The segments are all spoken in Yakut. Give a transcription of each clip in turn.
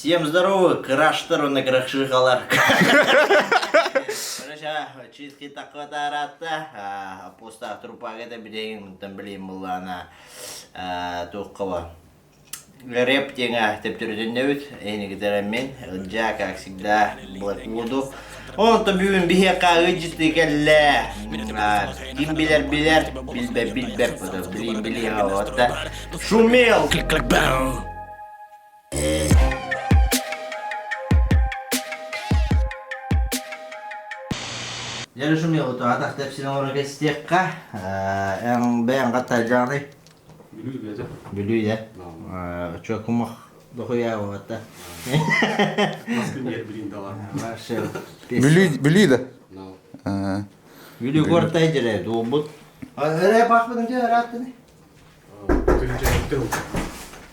Всем здорово, краштар уонна крашихалар. Короче, чистки такой таратта, поста трупага да билейин, там билейин буллана туохкова. Рэп диэҥэ төптөрүтүннэбит, эһинигитэрэ мин, Ылдьаа, как всегда, Blackwood. Онтон бүгүн биһиэхэ ыдьыты кэллэ. Ким билэр билэр, билбэт билбэт, билин билиэҕэ оҕотта. Шумел! Дьэ, Шумел, атах тэпсин оҥоро кэстиэххэ, эн бэйэҥ хатта дьааны? Бүлүү бэйэтэ. Бүлүү да? Очо кумах дохуя вот Москве блин дала. Бүлүү, Бүлүү да? Бүлүү гортай дьэрэ дуобут. Эрэ бахпытын дьэ ырааттыны.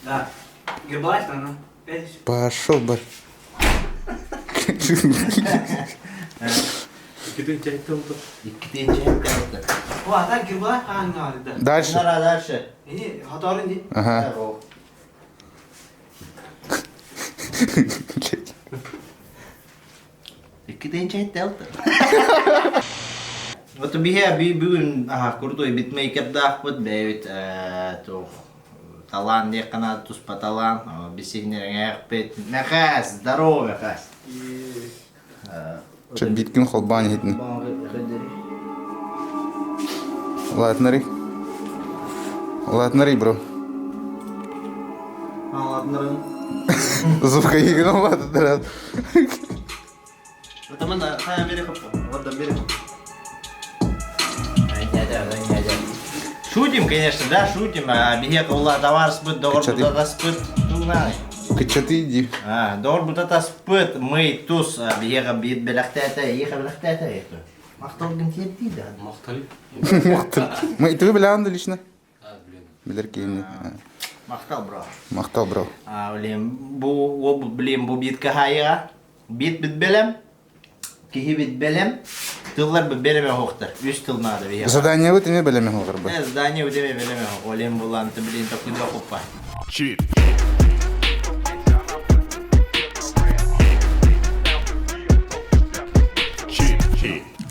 Да. Гербалайф, наверное. Пошел бы. Иккитин чэйттэ О, а так Гербалайф хаһан да. Дальше. Нара дальше. Ини, хоторун ди. Ага. Иккитин чэйттэ Вот биһи би бүгүн аха крутой битмейкердаахпыт бэйэбит туох талаан диэххэ наада туспа талаан бисигнэрэҥээхпит Мэхээс здорово Мэхээс Чэ, биткин холбоон иһитин. Ладно, Ладно, бро. Ладно. Звукоигн ладно. Шутим, конечно, да, шутим. А биһиэхэ ула товарыспыт, доҕорбут атаспыт. Кыччаты иди. А, доҕорбут атаспыт, мы тус биһиэхэ биир бэлэхтээтэ, эйиэхэ бэлэхтээтэ, Махталгын тиэрдии да. Махтал. Махтал. Мы ты билэҕин да лично? Билэр киһини. Махтал, бро. Махтал, бро. А, блин, бу, блин, бу битка хайыга. Бит бит бэлэм. Киһи бит бэлэм. Тыллар бит бэлэм оһохтар. Үс тыл надо биһиэхэ. Задание бит эмиэ бэлэм оһохтар бу. Задание бит эмиэ бэлэм оһох. Олем булан, ты блин, такой хоппа. Чип.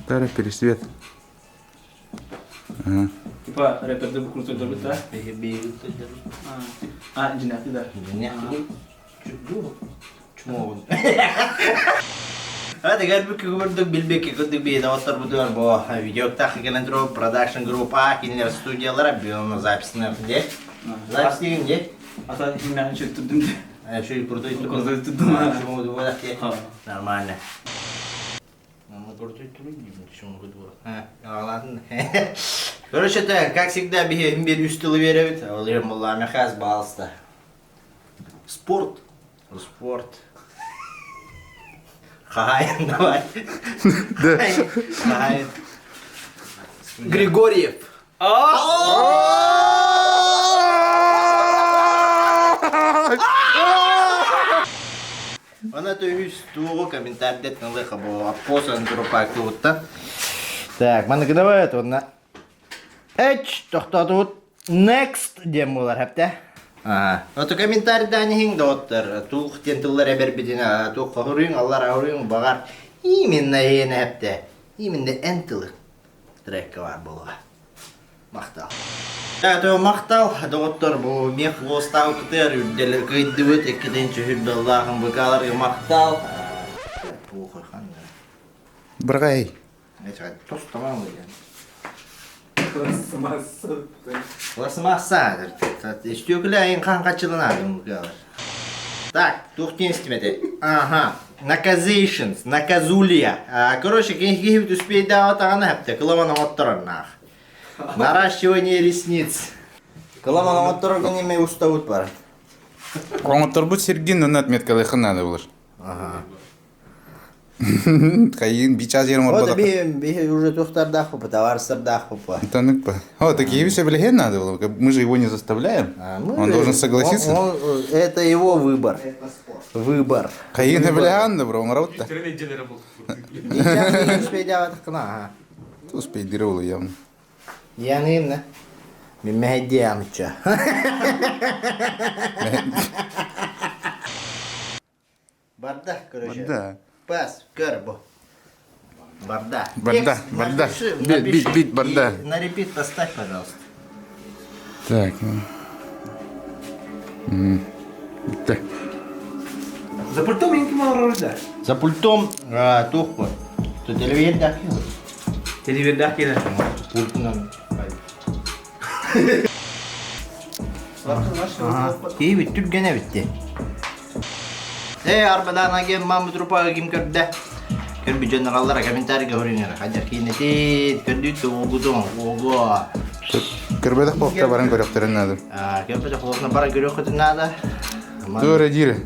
Тара пересвет. Ага. Типа рэперді бұл крутой дұрбыт да? А, жинақы да. Чумоғын. Hadi gel bir күгүрдүк билбекке күрдүк бейді оттор бутугар бу видеоктах кэлэн туруп продакшн группа кинилер студиялара биону записьнер де. Запись деген де. Ата имя чөттүрдүм де. Шүй крутой Крутой турдум. Чумоғын Нормально. Короче, это, как всегда, биһи үс тылы биэрэбит. Ол иһин булла Михас баалыста. Спорт. Спорт. Хаһаайын давай. Да. Хаһаайын. Григорьев. Она то үс туоҕу комментарийдет налыха бу аппосан группа туутта. Так, маннык давай это Эч, тохтоотубут. Next диэн буолар хэптэ. Ото комментарийдаан иһиҥ доҕоттор, туох диэн тыллар эбэрбитин туох хоһуруйуҥ, аллар аһуруйуҥ баҕар именно эйиэнэ хэптэ. Именно эн тылы трекка баар буолуо. Махтал. То махтал, доҕоттор, бу мех луостаабытыгар үрдэл кыйдыбыт, иккитин чүһүрбэллаахын быкааларга махтал. Похуй ханна. Быргай. Тостаман Пластмасса. Стекля айын хан қачылына Так, туох тиэнстимете. Ага. Наказations, наказулия. Короче, киһи успейдаабатаҕына хэптэ кыламан оҥотторор наах. Наращивание ресниц. Кыламан оҥотторор гынеме устабыт бар. Оҥотторбут сиргин онно отметкалыаххын наада булар. Ага. Хайын бичас жерин Вот орбодох. би би уже тухтардаах товарыстардаах Танык по. О, такие все билиһиэн надо было. Мы же его не заставляем. Он должен согласиться. Он, он, это его выбор. Выбор. Хайын билиһэн да бро, оҥоробут да. Три недели работал. Успейдире ол явно. Яныйым Мин мэһэйдиэмчэ. Барда, короче. Барда. Пас, көр бу. Барда. Барда, Текст барда. напиши, Бит, бит, напиши бит, барда. И на репит поставь, пожалуйста. Так. Так. За пультом я не да. За пультом туох То телевизор Телевизордаах киирэр. Пультунан. Киһи түргэнэ битти. Эй, арбадан аген мамы трупага ким көрдө? Көрбү дьонноруаллара комментарийга хоруйнара. Хадьар киинэтит, көрдүүт уогутун, уого. Көрбөтөх буолта баран көрөхтөрүн надо. Көрбөтөх буолна баран көрүөххүтүн наада. Туора диир.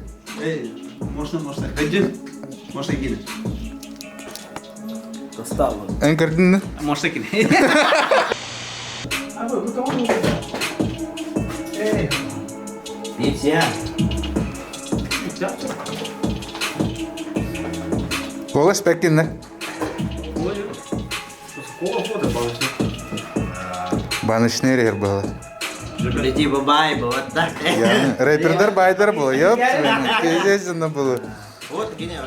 Эй, можно, можно. Один. Можно кини. Достал. Эн көрдүн да? Можно кини. А вы, вы кого не Эй. Нельзя. Голос пеккин да? Какого года баночный? Баночный рер было. Лети бабай, вот так. Рэпердер байдар было, ёп, пиздец оно было. Вот гене,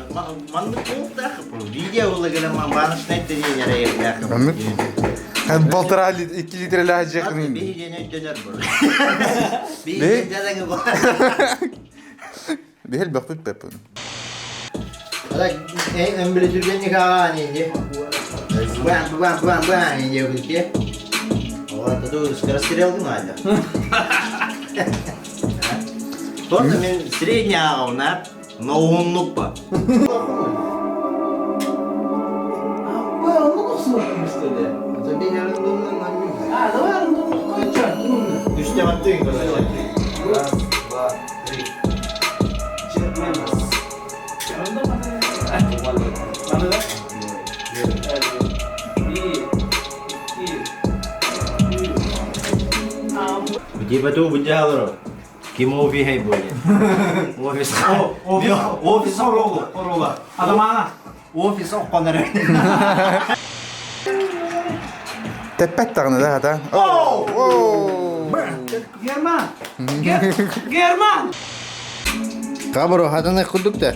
манны полтах, видео улагана баночный тренер я Полтора 2 литр жехнин. Биһиги дөнөр был. Биһиги дөнөр был. Бихел бахпыт пеппин. Эн били түргэнник аҕаан инди. Бам бам бам бам инди күлке. Вот, это скорострел гынайда. Тоже мен средний ағауна, но уһуннук ба. А, давай Үстэ баттыын Раз, два, три. Аны да? Биир, икки, Типа ту будялыру. Ким офиһай будет. Офис. Офис оролу. Орола. Адамана. Офис окконор. Тэппэт даҕаны да хата. Оу! Герман! Герман! Кабыру хатаны курдук да.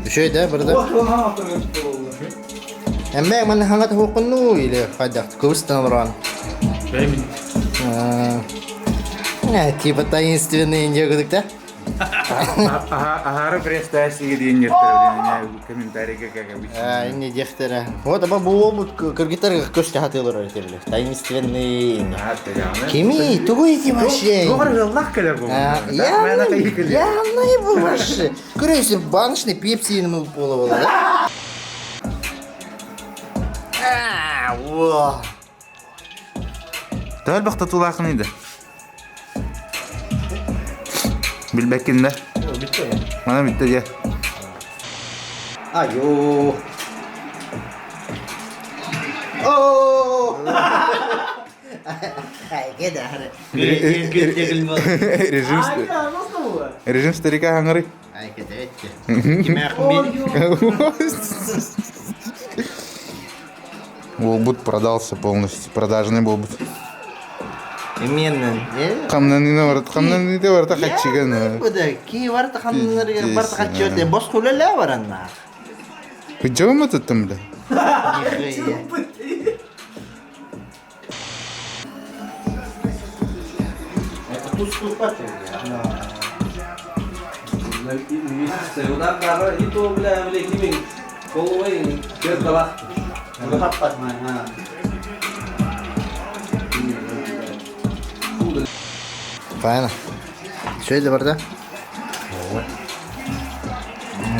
Үшөй да бирде. Эммэ маны хаңат хуқунну или хайдах кыбыстан ран. Типа таинственный индия да? Ахары престасиге диэн ертер комментарийга как обычно. Не дехтере. Вот аба бу обут кыргыттар көстө хатылар өтерлер. Таинственный. Кими? Тугу эти вообще? Тугар келер бу. Явно бу вообще. Көрөсү баночный пепси боло боло, да? Во. Төл бахта тулаахын иде. Билбеккин да. Мана битте же. Айо. О! Ай, кеде. Режим режим старика хаңыры. Ай, кеде этти. Кимәхмин. Болбут продался полностью. Продажный болбут. Именно. Камнан барат, камнан иде барата хатчыган. Буда ки барта хамнар барта хатчы бос хулала баранна. Пыджома туттум бля. Это тут ступать. Удар кары, и то, бля, бля, кимин. Головой, кер калах. Файна. Şöyle барда.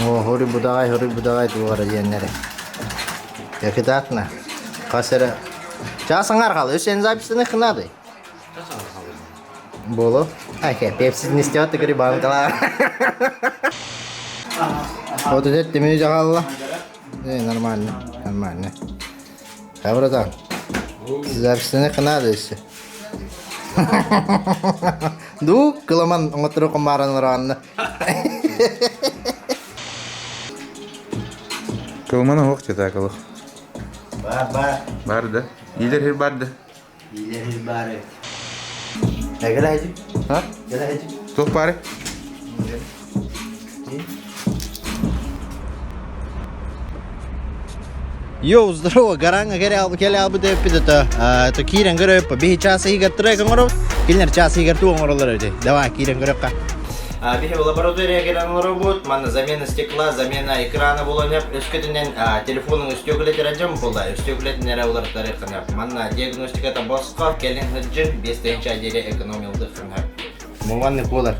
О, хори будагай, хори будагай тугара диэннери. Якытатна. Касера. Часыңар кал, өсен записini кынады. Боло. Айке, пепси не истеп атты банкалар. Вот это ты жагалла. Не, нормально, нормально. Ha, братан. Записini кынады еще. Ду, кыламан оңотору комаран ранны. Кылмана хох чета кылых. Бар, бар. Бар да. Илер хир бар да. Илер бар. Гәл әҗи. Ha? Гәл әҗи. Тух бары. Йоу, здорово, гараҥҥа кэлэ албыт эбиппит это, это киирэн көрөп, биһи час иһигэр трек оҥоробут, кинилэр час иһигэр туу оҥороллор эбит. Давай, киирэн көрөккө. Биһи лаборатория кэлэн олоробут, манна замена стекла, замена экрана буланып, өскөтүнэн телефонуҥ өстүөкүлэтин дьон буолла, өстүөкүлэтин эрэ уларытарыаххына. Манна диагностиката босхо, кэлин сылдьын, 5 тыһыынча диэри экономилдыххына. Муҥаннык буолар.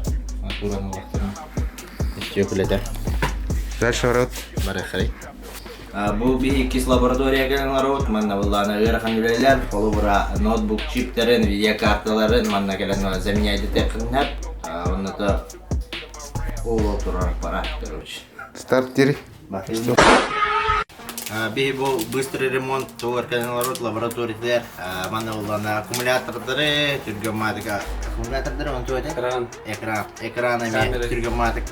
Туран олохторун өстүөкүлэтэ. Дальше ворот. Барыхай. Бу биһи иккис лаборатория кэлэн олоробут. Манна былаана ыарахан үлэлэр, холобура ноутбук чиптэрин, видеокарталарын манна кэлэн заменяйдытыаххыннар. Онното ол турар аппарат, короче. Старт дири. Биһи бу быстрый ремонт тугар кэлэн олоробут лабораториятыгар. Манна буллана аккумулятордары, түргэн маатыка аккумулятордары онту этэ? Экран. Экран. Экран эмиэ түргэн маатык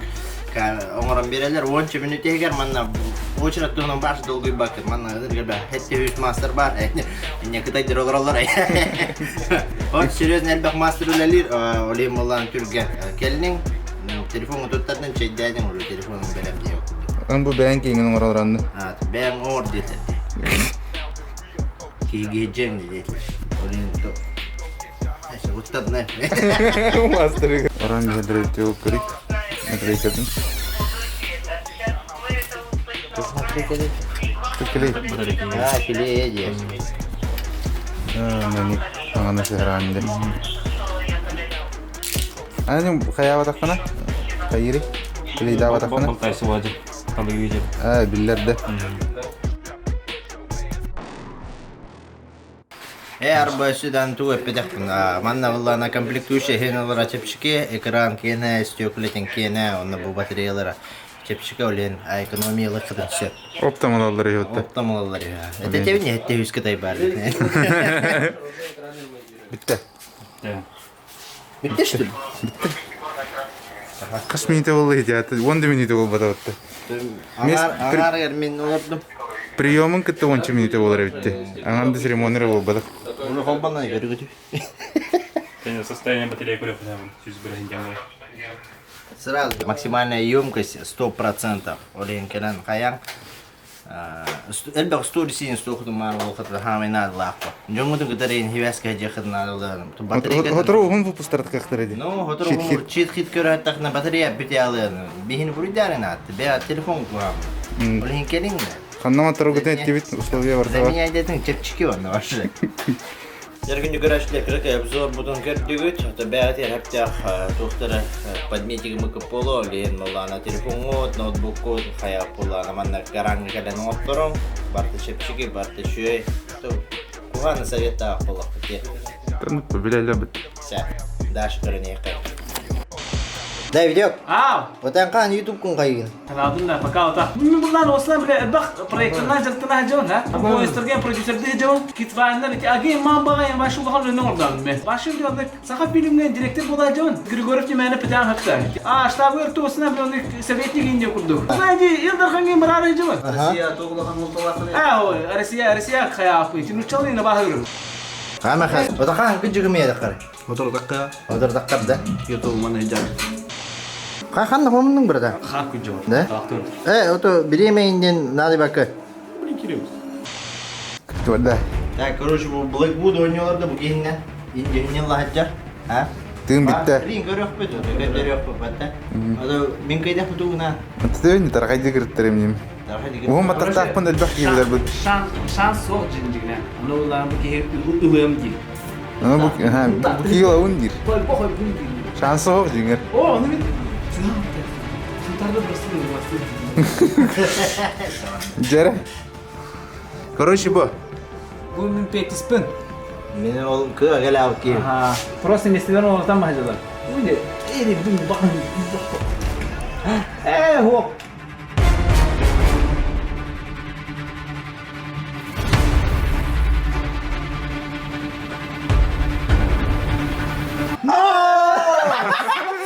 оҥорон биэрэллэр. Уонча мүнүүтэ иһигэр манна очередь туһунан баар долгуйбаккын. Манна ытырга хэтте үс мастер бар. Инне кытайдар олороллор. Вот серьезно элбэх мастер үлэлиир. Олейм боллаан түргэн. Кэллиҥ, телефоҥҥа туттардын, чэйдээтиҥ, уже телефонуҥ бэлэм диye. Эн бу бэйэҥ кииҥин оҥоролор анны. Бэйэҥ оҥор диэтэр. Киһи диэтилэр. Олейм Мастер. Оран биһэллэр көрүк. Наклейкатын. Клей. А, клей диye. Мени аңана сыһараанды. Аны хайаабатаххына? Хайыри? Клейдаабатаххына? Болтайсы вадим. Талыгы Аа, биллэр да. Ээ, арба өссүдан туу эппэтэхпин. Манна буллаана комплектующая хеналара чэпчэки, экран киэнэ, стеклетин киэнэ, онно бу батареялара чэпчэки олен экономиялык кытын сөп. Оптом алаллар иһотта. Оптом алаллар иһэ. Это тебин этте үскэ тайбар. Битте. Битте что ли? Хас минута болла идеята? 10 минута болбата отты. Аңар аңар мен олордум. Приемын кытта 10 минута болар битте. Аңанды церемония болбата. Оны холбанан көрүгүтү. Состояние батареи көрө сүз бір Сразу максимальная емкость 100%. Олен келен каян. Элбэх сторисин стохту маар болхат хамайнаад лааппа. Жоңгутун кытарين хивэска жахыднаалаланым. Батарейка. Хотору уһун выпустарат кахтар эди. Ну, хотору чит хит көрөттахна батарея бите алыны. Бихин буруйдарын атты. Бе телефон куам. Олен келин. Ханна мотору гытын эттибит условия бар. Заменяй чепчики он вообще. Сергей Грашли крыка обзор бутун көрдүгүт, то бәгәт хәптәх тухтара подметиги мыкы поло, лен малана телефон ноутбук код, хая полана манна гаранга кэлэн оҥотторон, барты чепчики, барты шөй, то кухана совета поло. Ну, билеле бит. Ся, даш көрүнэ Да, видео. Ау! Отан кан YouTube кун кайгын. Таладын пока ота. Мен булан ослан биле бак проектына жыртына жон, ha? Бу истерген продюсер жон. Китвайнна бит аги ман бага башы улахан рөнө ордан мен. Башы биле саха фильмген директор була жон. Григорьев немени питан хакта. А штабы өртү осына биле оны советник инде курду. Знаете, Илдар ханген барары жон. Россия тоғылаған олталақын. А, ой, Россия, Россия хаяпы. Тинучалы на бахыр. Хама хас. Ота хан күжүгү мэ дакар. Мотор даққа, Отор даккар да. YouTube мана жан. Хан хан хомнуң бирда. Хак күн Да? Э, ото биремейинден нады бакы. Да. Так, короче, бу Blackwood ойнолорду бу киһиннен. Инде лахаджар. А? Тыын битте. Рин көрөкпүт, көрөкпүт батта. Ото мен кайда кутугуна. Тыын таргайды кирттерим ним. Уһун батактаахпын элбэх киибилер бит. Шанс, шанс соқ жинжигне. Аны улан бу ки ылым ди. Аны бу ха бу киила ун дир. Бой бой бу ди. Шансы жоқ жиңер. О, аны мен Сунтарда просто Жара. Короче, бу. Бу мен петиспин. Мен ол кыга келе алып кийим. Ага. Просто местелер олтан бахажалар. Уйде, эри бу бахын. Э, хоп.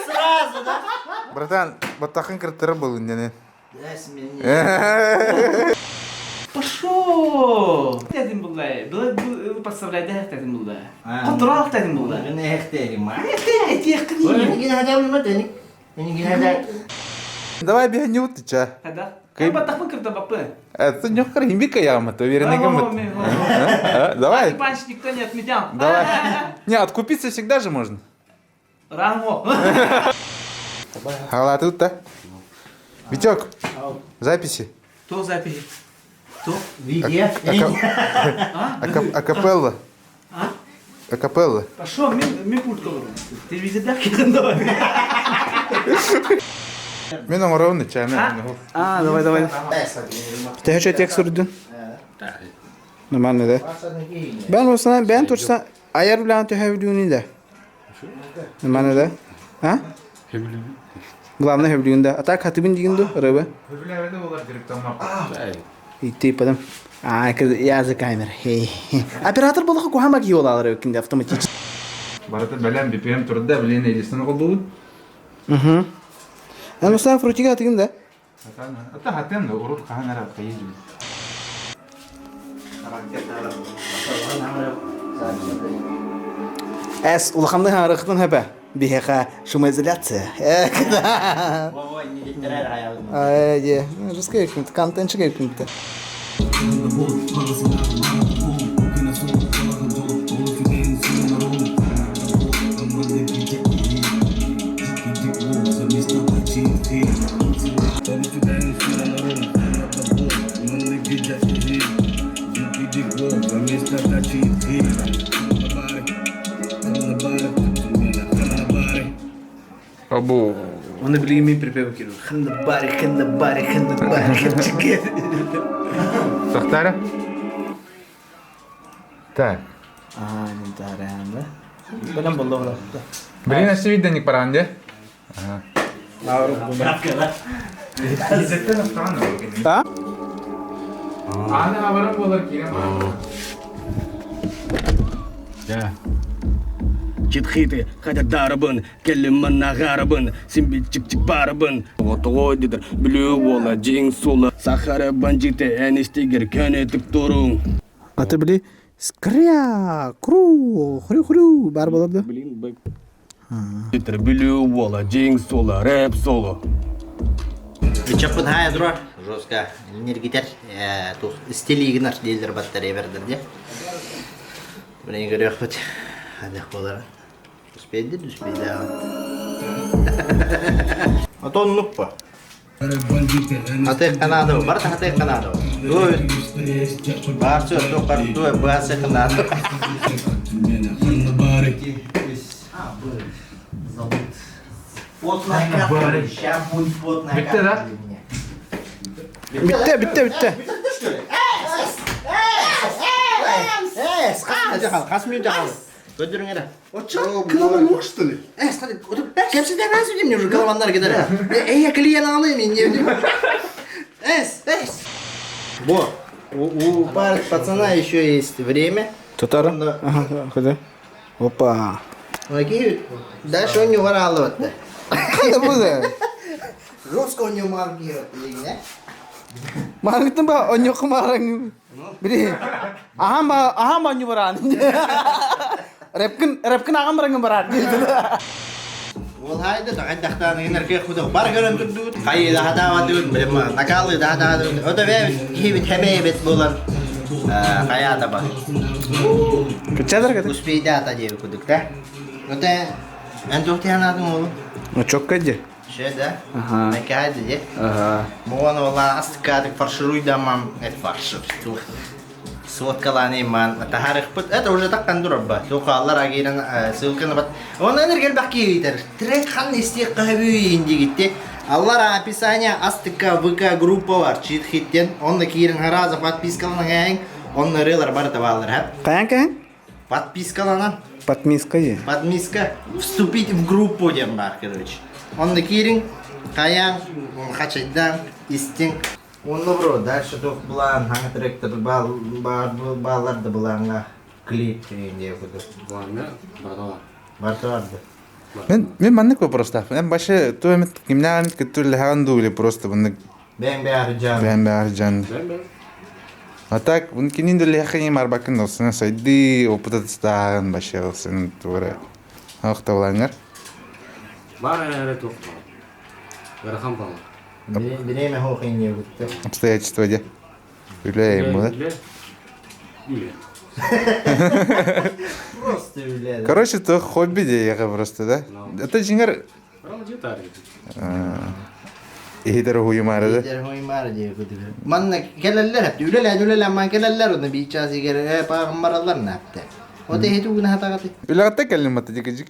Сразу, да? Братан, батақын кірттірі бұл үндені. Пошел. Дедим буллай. Было подставляй да дедим буллай. Контрол дедим буллай. Мен эхтерим, а? Э, тех Мен генадам ма тени? Мен генадам. Давай объясню ты ча. Когда? Баттахпын кырда баппы. Это не хрен ямы, то уверенный гаммет. Давай. Панч никто не отменял. Давай. Не, откупиться всегда же можно. Ранго. Ала тут-то. Витек, записи. То записи. То? Видео. Акапелла. Акапелла. Пошел, мен пульт говорю. Телевизорда кирдо. Мен оҥоробун чааны. А, давай, давай. Ты текст урдун? Нормально, да? Ben olsana, ben tursa ayar bilen төһәбилүүнү да. Нормально, да? А? Главное хөбүлүүн да. А так хатыбын деген ду, рыба. Идти потом. А, я за камерой. Оператор болохо кухамак йолалар өкүндө автоматически. Барыта бэлэм BPM турда, блин, Эдисон холбуут. Угу. Ан устан фрутига тигин да. Ата хатен урут хаанара кайыз. Эс улаханды харыктын хэпэ. Биһиэхэ шумоизоляция. Ай, жестко контентчик кимте. Абу. Оны билигин мин припев кирүү. Ханна бари, ханна бари, ханна бари. Тохтара. Так. А, не таранда. Белем болду була. Блин, а видно не паранде. А? Аны абарам болар кирем. Читхиты хотят дарабын, келлимін ағарабын, сенбе чик-чик барабын. Отығы дедір, білу ола, жең солы, Сахара бандиты, ән істегер, көнетіп тұрың. Аты били скря, кру, хрю-хрю бар болор да. Блин, бэк. Дедір, білу ола, жең солы, рэп соло. Чапын хая дурар. Жестко. Энергитер. Тух стилигнар дейлер батарея бердер де. Блин, говорю, хоть. Хадах болар. Успейді, успейді. А то нуппа. Аты канады, бар аты канады. Ой. Барсы то карту, басы канады. Потная капля, сейчас будет потная Бітті, да? капля у меня. Битте, битте, битте. Көдүрүң эре. Кылама что ли? Э, смотри, кепсиде ben söyleyeyim уже кылмандар кетер. Эй, клиент алайм не. Эс, эс. Во, у пары пацана еще есть время. Татара? Да. Ага, куда? Опа. Окей, дальше он не ворал вот. Када бу? Жестко он не маркирует, не? Маргытын ба, оньоқ мараң. Бири. Ахам ба, ахам ба ню баран. Репкин, репкин ахам баран баран. Ол хайда тагайдахтан энергия худо бар көрөн турдут. Кайда хатава дуут, билем, накалы да хатава дуут. Ото бе кибит хебе бет болан. Кая ба. Кычадыр када? Успейда ата деп кудук да. Оте мен тоқтиянадым ол. Ну чокка же. Ше да? Ага. Мен кайды де. Ага. Буган ола астыкадык фаршируй дамам. Это фаршир. Сводкаланы ман тахарых пыт. Это уже так кандур ба. Тоқа аллар агирен ссылканы бат. Он энергел баки итер. Трек хан исте кабы индигитте. Аллар описание астыка ВК группа бар. Чит хиттен. Онда кирин хараза подпискаланан аяң. Онда рылар бар табалар. ха. Каян каян? Подпискаланан. Подмиска же. Подмиска. Вступить в группу дем бар, короче. Онда кирин, каян, хачайдан, истин. Онда бро, дальше тух булан, хаңа тректор бал, бар, балларды буланга клип дегенде буду. Ладно, братан. Бар барды. Мен мен маннык вопрос тап. Мен башы туэмет кимнәгән көтүл хаган или просто буны Бен бәрі жан. бән бәр жан. А так, бун кинин дә лехани марбакын досын сайды опыт стаган башы olsun тура. Ах тавлангар. Бар әрі тоқ. Гарахан бала. Бириэмэ суох инниэбиттэр. Обстоятельства де. Үлэ ему, да? Үлэ. Просто үлэ. Короче, то хобби де яга просто, да? Это жиңер иһитер уһуйумаары да. Иһитер уһуйумаары диye көтүгэр. Манна келеллер хепти. Үлэлээн үлэлээн ман келеллер онно биир час игер паагын бараллар наапты. Вот иһити угуна хатагаты. Үлэҕиттэн кэллим мата дикижик.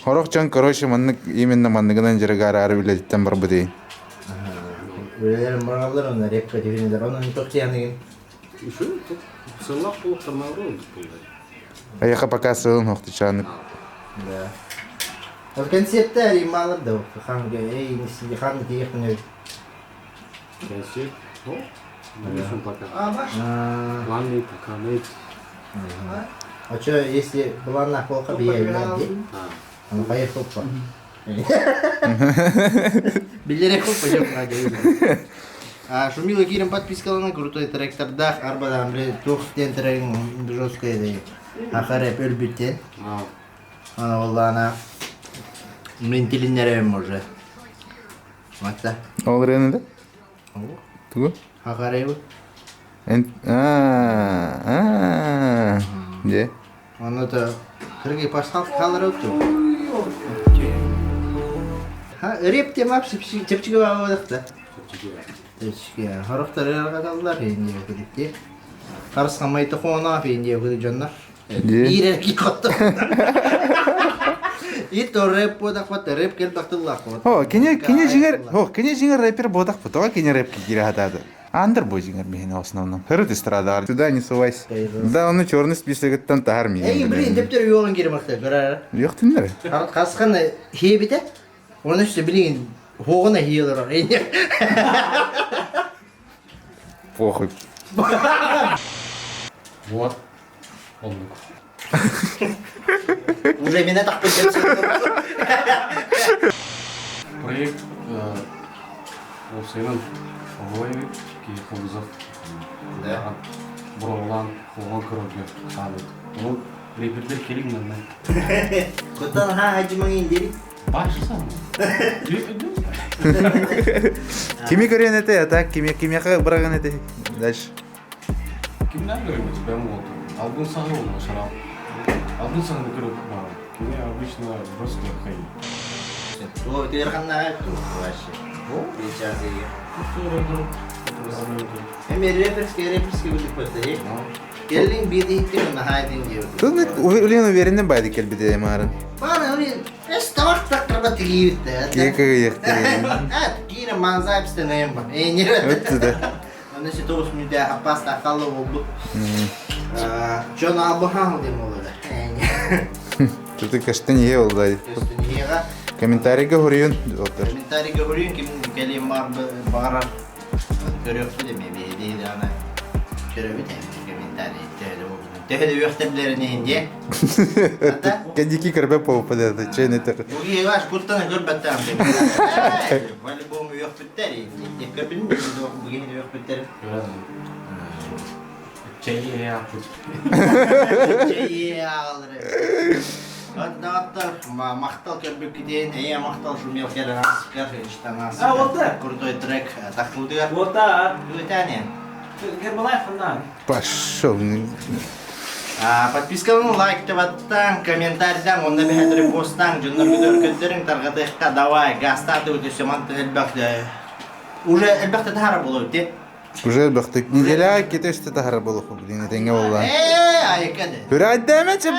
Хорох дьон, короче, маннык именно манныгынан дьарыгаараары үлэтиттэн барбыт ей. Үлэлэрин бараллар онно репка түһүнэлэр. Онон тохтианыгын. Сыллах булуктармаҕы Аяха пока сылын хохтучааны. Да. Ол концерттэр ималар да хан эй не хан тиехтен Концерт. Пока. Планы пока нет. А что, если плана плохо бьет, он поехал по. Билерек пойдем А Шумила киирэн подпискалана крутой тректордаах арбадан бile туох диэн трегин жесткая дей. Ахареп өлбүттен. Ана оллаана мен тилиннерем уже. Матта. Ол ренеде? Тугу? Ахаребы. А, Де? Оны да кыргый пасхал калыр өттү. Ха, реп темап чепчиге багыбадык да. Чепчиге. Хорохтор ыргадаллар инде күдүкте. Карысқан майтохона инде күдүк дьоннор. Биир эрки котто. И то рэп бодак бат, рэп кел бактыллах бот. О, кини кини жиңер, о, кини жиңер рэпер бодак бу. Тоға кини рэп кире хатады. Андер бу жиңер мехин в основном. Хырыт эстрада. Сюда не сувайся. Да, оны черный списогыттан тахар миген. Эй, блин, дептер юолан кире макта, көрөр. Yok тиннер. Касқан хебите. Оны үсті билин хоғына хиелер. Похуй. Вот. Оннук. Уже меня так Проект Осыйнан Оғой Киховзов. Да. Бұрғылан Хоған көрге сабыт. Ол реперлер келин манна. Кутан ха хажымың индери. Башсан. Кими көрен эте, а так кими кимяха быраган эте. Дальше. Кимден көрөмүз бен болду. Алдын саны болду шарап. Алдын саны көрөп бар. Кими обычно просто хей. О, ты эрханна айтты вообще. Бечазы. Эми реперский реперский бүлүк бөттө. Келлин биди иттин нахайдин диyor. Тут улен уверенный байды келбите марын. Бана ури эс тамак тактырба тигибитте. Кека ехте. А, кийин манза пистен бар. Э, не. Өттү да. Оны се тоғыз мүдә апаста акаллы болду. Жон албахан дем олады. Тут каштан е болду. Көстүнега Комментарийге хуриюн. Доктор. комментарийге көрүн ким келин бар барар. Көрөкпү деме бейди ана. Көрөбүт эми комментарий төһөдө болду. Төһөдө үөхтерлерин инде. Кедики көрбө болуп деди. Чен это. Буги ваш куттан көрбөттөн деп. По-любому үөхпүттер. Көрбүн буги үөхпүттер. Чей япыт. Чей Аттар мақтал көрбүк китен, эя мақтал шумел келен асыккар, иштан А, вот да. Крутой трек тахтылдыгар. Вот да. Өтәне. Гербалайф фондан. Пошел. Подписканы лайк деп аттан, комментарийдан, онда бәхет репосттан, жоннор көтөр көтөрүң таргатыкка давай, гастаты өтөсө манты элбәхте. Уже элбәхте тахара болот те. Уже бактык. Неделя кетеште тахара болуп, блин, теңге болду. Э, айкаде. Хүрәдәмә чеп.